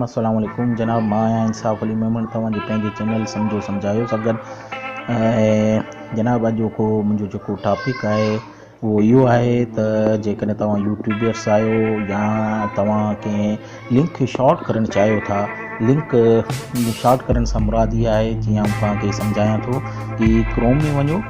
الرحيم السلام عليڪم جناب مان آهيان انصاف علي ميمڻ توهان جي پنهنجي چينل سمجهو سمجهايو سان گڏ ۽ جناب اڄ جيڪو منهنجو جيڪو ٽاپڪ آهي اهو اهو آهي ته جيڪڏهن توهان يوٽيوبرس آهيو يا توهان ڪنهن لنڪ کي شارٽ ڪرڻ چاهيو ٿا لنڪ شارٽ ڪرڻ سان مراد اها آهي جيئن آئون توهان کي سمجهايان ٿو ڪي ڪروم ۾ وڃو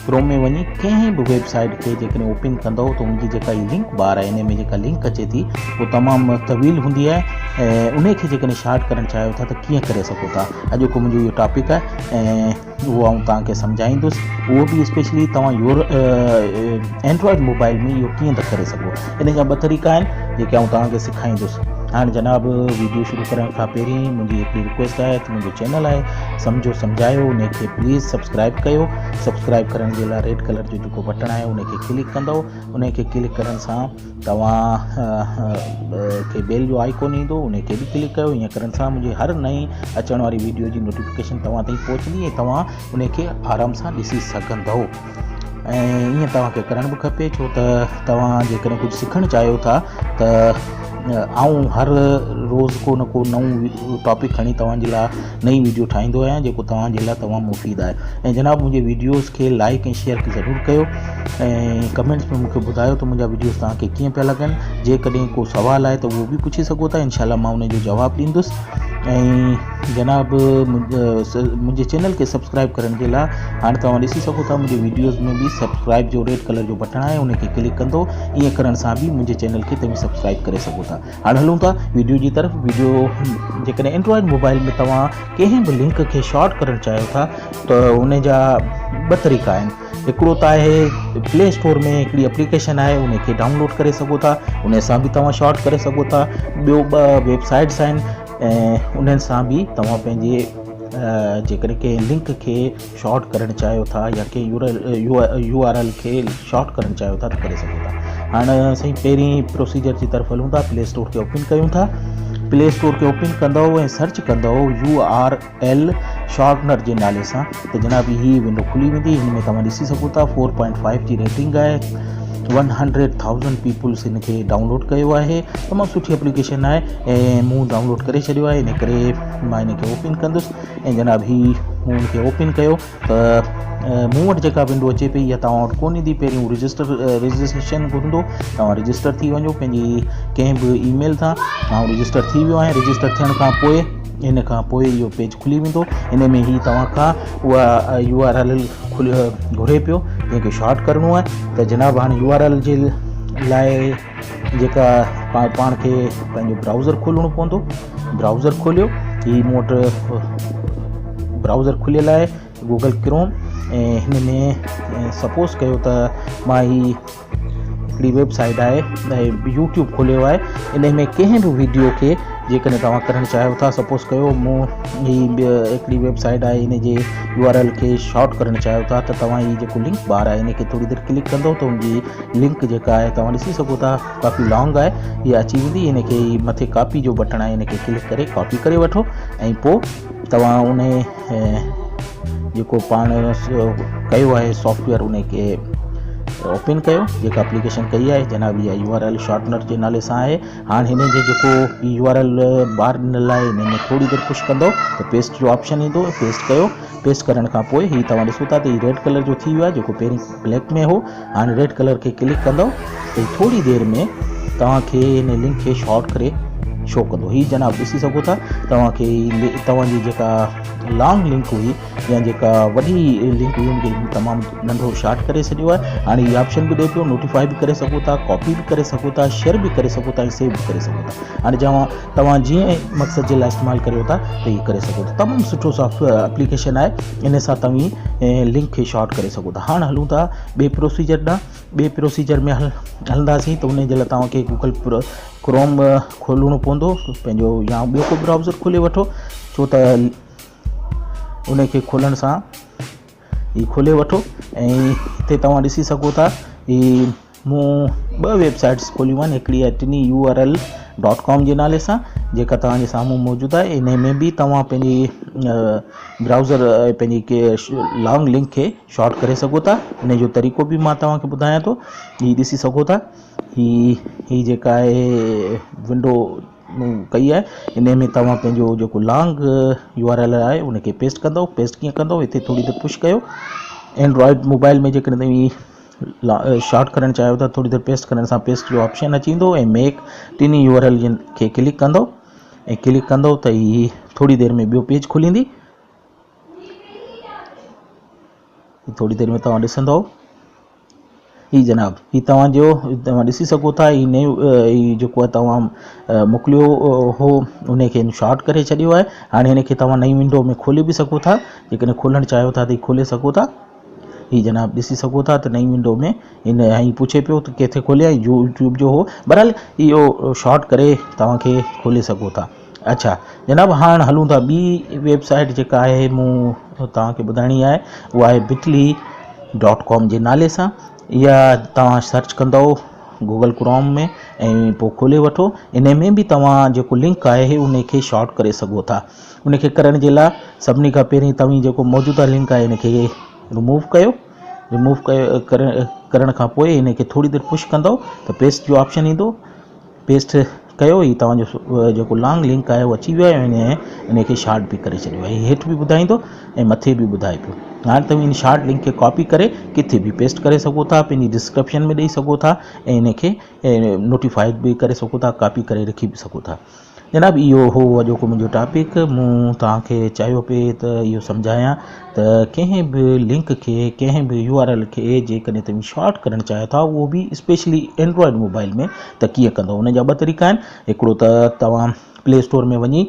ڪروم ۾ وڃي ڪنهن به ويب سائيٽ کي جيڪڏهن اوپن ڪندو ته ان جي جيڪا هي لنڪ بار آهي ان ۾ جيڪا لنڪ اچي ٿي اهو تمام طويل هوندي آهي ۽ ان کي جيڪڏهن شارٽ ڪرڻ چاهيو ٿا ته ڪيئن ڪري سگهو ٿا اڄوڪو منهنجو اهو ٽاپڪ آهي ۽ اهو آئون توهان کي سمجهائيندس اهو به اسپيشلي توهان يور اينڊرائڊ موبائل ۾ اهو ڪيئن ٿا ڪري سگهو ان جا ٻه طريقا آهن جيڪي آئون توهان کي سکائيندس هاڻي جناب ويڊيو شروع ڪرڻ کان پهرين منهنجي هڪڙي رڪويسٽ آهي ته منهنجو چينل آهي سمجهو سمجهايو ان کي پليز سبسڪرائب ڪيو سبسڪرائب ڪرڻ جي لاء ريڊ ڪلر جو جيڪو بٽڻ آهي ان کي ڪلڪ ڪندو ان کي ڪلڪ ڪرڻ سان توهان کي بيل جو آئيڪون ايندو ان کي به ڪلڪ ڪيو ائين ڪرڻ سان منهنجي هر نئين اچڻ واري ويڊيو جي نوٽيفڪيشن توهان تائين پهچندي ۽ توهان ان کي آرام سان ڏسي سگهندو ۽ ائين توهان کي ڪرڻ به کپي ڇو ته توهان جيڪڏهن ڪجهه سکڻ چاهيو ٿا ته آئون هر روز ڪو نه ڪو نئون ٽاپڪ کڻي توهان جي لاء نئين ويڊيو ٺاهيندو آهيان جيڪو توهان جي لاء تمام مفيد آهي ۽ جناب منهنجي ويڊيوز کي لائڪ ۽ شيئر ضرور ڪيو ۽ ڪمينٽس ۾ مونکي ٻڌايو ته منهنجا وڊيوز توهان کي ڪيئن پيا لڳن جيڪڏهن ڪو سوال آهي ته اهو به پڇي سگهو ٿا انشاء الله مان ان جو جواب ڏيندس ۽ جناب منهنجي چينل کي سبسڪرائب ڪرڻ جي لاء هاڻي توهان ڏسي سگهو ٿا منهنجي وڊيوز ۾ به سبسڪرائب جو ريڊ ڪلر جو بٽڻ آهي ان کي ڪلڪ ڪندو ائين ڪرڻ سان به منهنجي چينل کي توهين سبسڪرائب ڪري سگهو ٿا هاڻي هلون ٿا وڊيو جي طرف وڊيو جيڪڏهن اينڊرائڊ موبائل ۾ توهان ڪنهن به لنڪ کي شارٽ ڪرڻ چاهيو ٿا ته ان جا ٻه طريقا آهن هڪڙو ته آهي پلي اسٽور ۾ هڪڙي اپليڪيشن آهي ان کي ڊائونلوڊ ڪري سگهو ٿا ان سان به توهان شارٽ ڪري سگهو ٿا ٻيو ٻه ويب سائيٽس آهن ۽ انهن سان به توهان پنهنجي جيڪڏهن ڪنهن لنڪ کي شارٽ ڪرڻ چاهيو ٿا يا ڪنهن يو آر ايل کي شارٽ ڪرڻ چاهيو ٿا ته ڪري سگهو ٿا هاڻ سائين پهرين پروسيجر جي طرف هلون ٿا پلي اسٽور کي اوپن ڪيون ٿا پلي اسٽور کي اوپن ڪندو ۽ سرچ ڪندو يو آر ايل شارپنر جي نالي سان ته جناب هي ونڊو کلي ويندي هن ۾ توهان ڏسي سگهو ٿا 4.5 جي ريٽنگ آهي 100,000 پيپلز هن کي ڊائونلوڊ ڪيو آهي تمام سٺي اپليڪيشن آهي ۽ مون ڊائونلوڊ ڪري ڇڏيو آهي ان ڪري مان هن کي اوپن ڪندس ۽ جناب هي مون هن کي اوپن ڪيو ته مون وٽ جيڪا ونڊو اچي پئي اها توهان وٽ ڪونه ايندي پهريون رجسٽر رجسٽريشن گهرندو توهان رجسٽر ٿي وڃو پنهنجي ڪنهن به اي ميل سان آئون رجسٽر ٿي ويو آهيان رجسٽر ٿيڻ کان پوء ان کان پوء اهو پيج کلي ويندو ان ۾ هي توهان کان اها يو آر ايل گهري پيو جنهن کي شارٽ ڪرڻو آهي ته جناب هاڻي يو آر ايل جي لاء جيڪا پاڻ کي پنهنجو برائوزر کولڻو پوندو برائوزر کوليو هي مون وٽ برائوزر کليل آهي گوگل ڪروم ۽ هن ۾ سپوز ڪيو ته مان هي هڪڙي ويب سائيٽ آهي ۽ يوٽيوب کوليو آهي ان ۾ ڪنهن به ويڊيو کي جيڪڏهن توهان ڪرڻ چاهيو ٿا سپوز ڪيو مون هي هڪڙي ويب سائيٽ آهي ان جي يو آر ايل کي شارٽ ڪرڻ چاهيو ٿا ته توهان هي جيڪو لنڪ بار آهي ان کي ٿوري دير ڪلڪ ڪندو ته ان جي لنڪ جيڪا آهي توهان ڏسي سگهو ٿا ڪافي لانگ آهي هي اچي ويندي ان کي مٿي ڪاپي جو بٽڻ آهي ان کي ڪلڪ ڪري ڪاپي ڪري وٺو ۽ پوء توهان ان جيڪو پاڻ ڪيو آهي سافٽويئر ان کي اوپن ڪيو جيڪا اپليڪيشن ڪئي آهي جناب اها يو آر ايل شارٽنر جي نالي سان آهي هاڻ هن جي جيڪو يو آر ايل بار ڏنل آهي هن ۾ ٿوري دير پش ڪندو ته پيسٽ جو آپشن ايندو پيسٽ ڪيو پيسٽ ڪرڻ کان پوء هي توهان ڏسو ٿا ته هي ريڊ ڪلر جو ٿي ويو آهي جيڪو پهرين بليڪ ۾ هو هاڻي ريڊ ڪلر کي ڪلڪ ڪندو ته ٿوري دير ۾ توهان کي هن لنڪ کي شارٽ ڪري شو ڪندو هي جناب ڏسي سگهو ٿا توهان کي توهان جي جيڪا لانگ لنڪ هئي يا جيڪا وڏي لنڪ هئي ان کي تمام ننڍو شارٽ ڪري ڇڏيو آهي هاڻي هي آپشن به ڏئي پيو نوٽيفائي به ڪري سگهو ٿا ڪاپي به ڪري سگهو ٿا شيئر به ڪري سگهو ٿا ۽ سيو به ڪري سگهو ٿا هاڻي جوان توهان جيئن مقصد جي لاء استعمال ڪريو ٿا ته هي ڪري سگهو ٿا تمام سٺو سافٽ اپليڪيشن آهي ان سان توهين لنڪ کي شارٽ ڪري سگهو ٿا هاڻ هلون ٿا ٻئي پروسيجر ڏانهن ٻئي پروسيجر ۾ هلنداسين ته ان جي لاء توهان کي گوگل ڪروم کولڻو پوندو پنهنجو يا ٻيو ڪو برائوزر کولي وٺو ڇو ته ان کي کولڻ سان هي کولي وٺو ۽ هتي توهان ڏسي سگهو ٿا هي مون ٻه ويب سائيٽس کوليون آهن هڪڙي آهي tiny U R L dot com جي نالي سان جيڪا توهان جي سامهون موجود آهي ان ۾ به توهان پنهنجي برائوزر پنهنجي لانگ لنڪ کي شارٽ ڪري سگهو ٿا ان جو طريقو به مان توهان کي ٻڌايان ٿو هي ڏسي سگهو ٿا هي هي جيڪا آهي ونڊو ڪئي آهي ان ۾ توهان پنهنجو جيڪو لانگ يو آر ايل آهي ان کي پيسٽ ڪندو پيسٽ ڪيئن ڪندو هتي ٿوري دير پش ڪيو اينڊرائڊ موبائل ۾ جيڪڏهن توهين شارٽ ڪرڻ چاهيو ٿا ٿوري دير پيسٽ ڪرڻ سان پيسٽ جو آپشن اچي ويندو ۽ ميڪ ٽنهي يو آر ايل کي ڪلڪ ڪندو ۽ ڪلڪ ڪندو ته هي ٿوري دير ۾ ٻيو پيج کليندي ٿوري دير ۾ توهان ڏسندو هي جناب هي توهان جو توهان ڏسي سگهو ٿا هي نيو هي جيڪو آهي توهان موڪليو هو ان کي شارٽ ڪري ڇڏيو آهي هاڻي هن کي توهان نئين ونڊو ۾ کولي به سگهو ٿا جيڪڏهن کولڻ چاهيو ٿا ته کولي سگهو ٿا هي جناب ڏسي سگهو ٿا ته نئين ونڊو ۾ هن هي پڇي پيو ته ڪٿي کوليا يوٽيوب جو هو بهرحال اهو شارٽ ڪري توهان کي کولي سگهو ٿا اڇا جناب هاڻ هلون ٿا ٻي ويب سائيٽ جيڪا آهي مون توهان کي ٻڌائڻي آهي اها آهي بٽلي ڊاٽ ڪام جي نالي سان اها توهان سرچ ڪندو گوگل ڪروم ۾ ۽ پوء کولي وٺو ان ۾ به توهان جيڪو لنڪ آهي ان کي شارٽ ڪري سگهو ٿا ان کي ڪرڻ جي لاء سڀني کان پهرين توهين جيڪو موجوده لنڪ آهي ان کي رموو ڪيو رموو ڪيو ڪرڻ کان پوء ان کي ٿوري دير پش ڪندو ته پيسٽ جو آپشن ايندو پيسٽ ڪيو هي توهان جو جيڪو لانگ لنڪ آهي اهو اچي ويو آهي ۽ ان کي شارٽ به ڪري ڇڏيو آهي هيٺ به ٻڌائيندو ۽ مٿي به ٻڌائي پيو هاڻي توهين ان شارٽ لنڪ کي ڪاپي ڪري ڪٿي به پيسٽ ڪري سگهو ٿا پنهنجي ڊسڪرپشن ۾ ڏئي سگهو ٿا ۽ ان کي نوٽيفائيڊ به ڪري سگهو ٿا ڪاپي ڪري رکي به سگهو ٿا جناب اهو هو اڄوڪو منهنجو ٽاپڪ مون توهان کي چاهيو پئي ته اهو سمجهايان ته ڪنهن به لنڪ کي ڪنهن به يو آر ايل کي جيڪڏهن توهين شارٽ ڪرڻ چاهيو ٿا اهو به اسپيشلي اينڊرائڊ موبائل ۾ ته ڪيئن ڪندو ان جا ٻه طريقا آهن هڪڙو ته توهان پلي اسٽور ۾ وڃي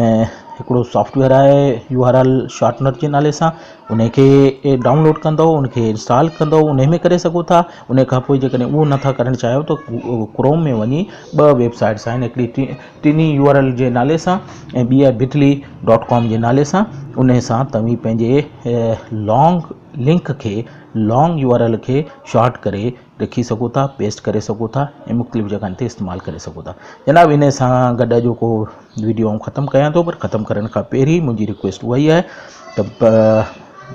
۽ هڪڙو سافٽ ويئر آهي يو آر ايل شارٽنر جي نالي سان ان کي ڊائونلوڊ ڪندو ان کي انسٽال ڪندو ان ۾ ڪري سگهو ٿا ان کان پوء جيڪڏهن اهو نٿا ڪرڻ چاهيو ته ڪروم ۾ وڃي ٻه ويب سائيٽس آهن هڪڙي ٽنهي يو آر ايل جي نالي سان ۽ ٻي آهي بٽلي ڊاٽ ڪام جي نالي سان ان سان توهين پنهنجي لانگ لنڪ کي لانگ يو آر ايل کي شارٽ ڪري لکي سگهو ٿا پيسٽ ڪري سگهو ٿا ۽ مختلف جڳهن تي استعمال ڪري سگهو ٿا جناب ان سان گڏ اڄوڪو ويڊيو آئون ختم ڪيان ٿو پر ختم ڪرڻ کان پهرين منهنجي رڪويسٽ اها ئي آهي ته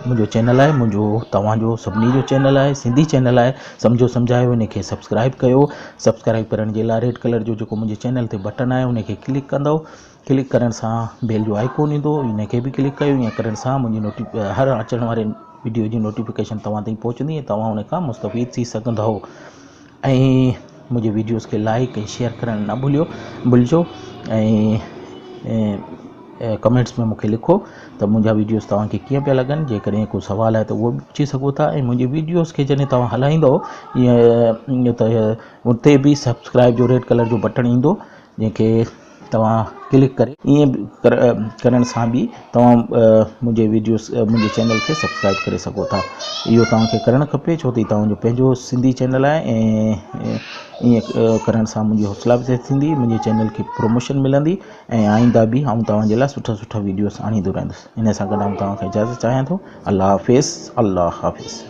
منهنجو چينل آهي منهنجو توهان جو سڀني جو چينل آهي سنڌي چينل آهي سمجهو سمجهايو ان کي سبسڪرائب ڪيو سبسڪرائب ڪرڻ جي لاء ريڊ ڪلر جو جيڪو منهنجي چينل تي بٽن آهي ان کي ڪلڪ ڪندو ڪلڪ ڪرڻ سان بيل جو آئيڪون ايندو ان کي به ڪلڪ ڪيو ائين ڪرڻ سان منهنجي نوٽي هر اچڻ واري وڊيو جي نوٽيفڪيشن توهان تائين پهچندي ۽ توهان ان کان مستفيد ٿي سگهندؤ ۽ منهنجي وڊيوز کي لائڪ ۽ شيئر ڪرڻ نه ڀليو ڀلجو ۽ ڪمينٽس ۾ مونکي لکو ته منهنجا وڊيوز توهان کي ڪيئن پيا لڳن جيڪڏهن ڪو سوال آهي ته اهو به پڇي سگهو ٿا ۽ منهنجي وڊيوز کي جڏهن توهان هلائيندو ته اتي به سبسڪرائب جو ريڊ ڪلر جو بٽڻ ايندو جنهن کي توهان ڪلڪ ڪري ائين ڪرڻ سان به توهان منهنجي ويڊيوز منهنجي چينل کي سبسڪرائب ڪري سگهو ٿا اهو توهان کي ڪرڻ کپي ڇو ته توهان جو پنهنجو سنڌي چينل آهي ۽ ائين ڪرڻ سان منهنجي حوصلا افزائي ٿيندي منهنجي چينل کي پروموشن ملندي ۽ آئنده به آئون توهان جي لاء سٺا سٺا ويڊيوز آڻيندو رهندس ان سان گڏ آئون توهان کان اجازت چاهيان ٿو الله حافظ الله حافظ.